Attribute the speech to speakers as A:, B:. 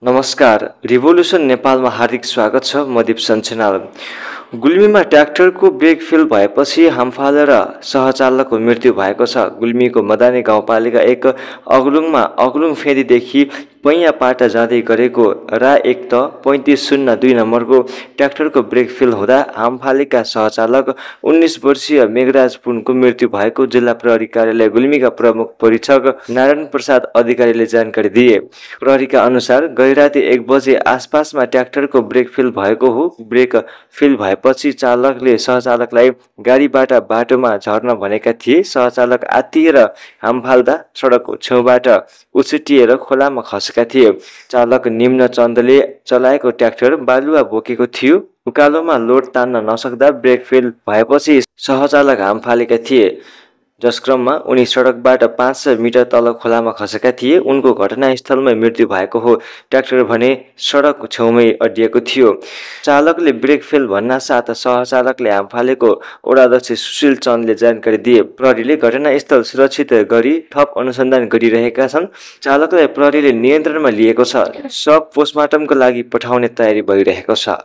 A: नमस्कार, रिभोल्युसन नेपालमा हार्दिक स्वागत छ। म दिपसन छेनाल। गुल्मीमा ट्र्याक्टरको ब्रेक फेल भएपछि हामफालेर सहचालकको मृत्यु भएको छ। गुल्मीको मदानी गाउँपालिका 1 अग्लुङ फेदीदेखि पैयाँ पाटा जाँदै गरेको रा 1 त 3502 नम्बरको ट्र्याक्टरको ब्रेक फेल हुँदा हामफालेका सहचालक 19 वर्षीय मेघराज पुनको मृत्यु भएको जिल्ला प्रहरी कार्यालय गुल्मीका प्रमुख परीक्षक नारायण प्रसाद अधिकारीले जानकारी दिए। प्रहरीका अनुसार गैराती 1 बजे आसपासमा ट्र्याक्टरको ब्रेक फेल भएको हो। ब्रेक फेल भएपछि चालकले सहचालकलाई गाडीबाट बाटोमा झर्न भनेका थिए। सहचालक आत्तिएर हामफाल्दा सडकको छेउबाट उछिटिएर खोलामा खसेका थिए। चालक निम्न चन्दले चलाएको ट्र्याक्टर बालुवा बोकेको थियो। उकालोमा लोड तान्न नसक्दा ब्रेक फेल भएपछि सहचालक हामफालेका थिए, जसक्रममा उनी सडकबाट 500 मिटर तल खोलामा खसेका थिए। उनको घटनास्थलमै मृत्यु भएको हो। ट्र्याक्टर भने सडक छेउमै अड्डिएको थियो। चालकले ब्रेक फेल भन्नासाथ सहचालकले हामफालेको वडाध्यक्ष सुशील चन्दले जानकारी दिए। प्रहरीले घटनास्थल सुरक्षित गरी थप अनुसन्धान गरिरहेका छन्। चालकलाई प्रहरीले नियन्त्रणमा लिएको छ। शव पोस्टमार्टमका लागि पठाउने तयारी भइरहेको छ।